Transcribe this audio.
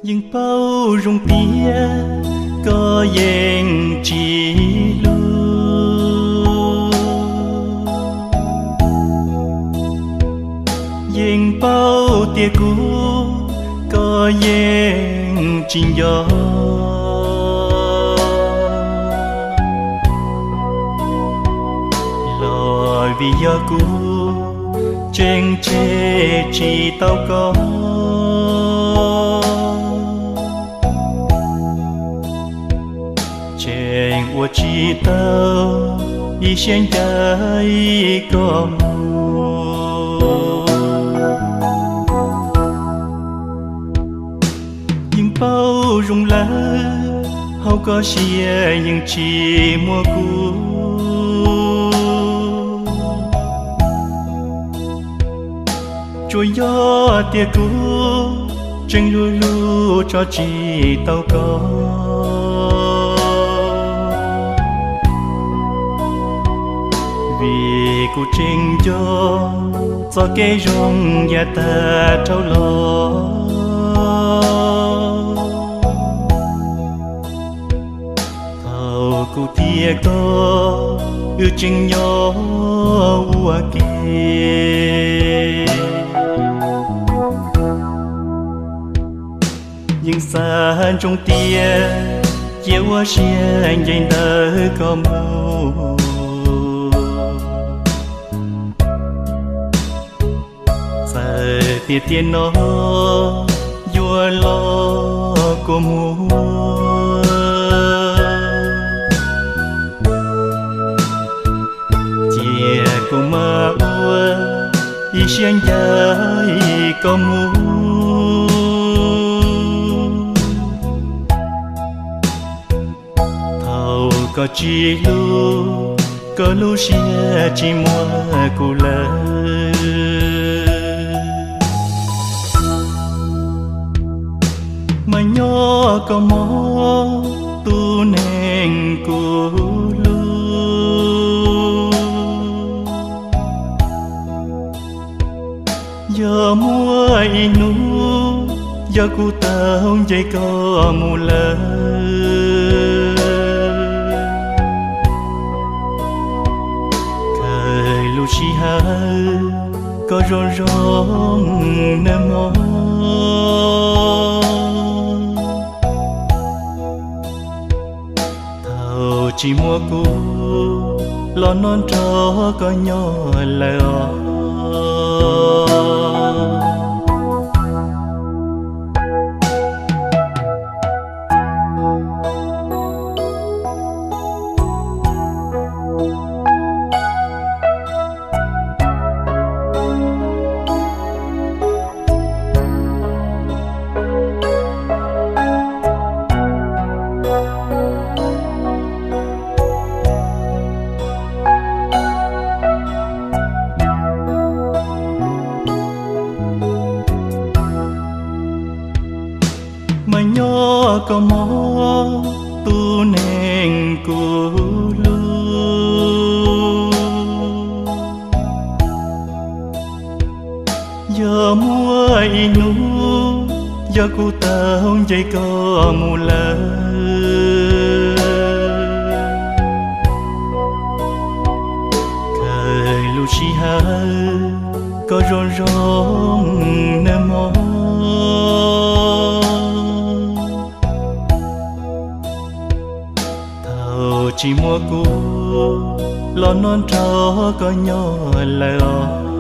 Yeej paub zoo tias koj yeej tsis hlub, yeej paub tias kuv koj yeej tsis nco, los vim yog kuv tseem tseg tsis tau koj. Tseem ua tsis tau ib siab ncaim koj mus. Yeej paub zoo lawm hauv koj siab yeej tsis muaj kuv. Tsuas yog tias kuv tseem hlub hlub tso tsis tau koj, vim kuv tseem nco txoj kev zoo yav tag dhau los. Thaum kuv thiab koj wb tseem nyob ua ke, yeej xav ntsoov tias cia ua siab ncaim ntawm koj mus. Txawm tias tiam no yuav los kua muag, cia kuv mam ua ib siab ncaim koj mus. Thaum koj tsis hlub, koj lub siab tsis muaj kuv lawm, mas nyob koj mog tus neeg kuv hlub. Yog muaj ib hnub yog kuv tau nce koj mus lawm, khaws lub sij hawm koj zoo zoo nawb mog. Thaum tsis muaj kuv los nrog koj nyob lawm os. Mas nyob koj mog tus neeg kuv hlub. Yog muaj ib hnub yog kuv tau nce koj mus lawm, khaws lub sij hawm koj zoo zoo nawb mog. Thaum tsis muaj kuv los nrog koj nyob lawm os.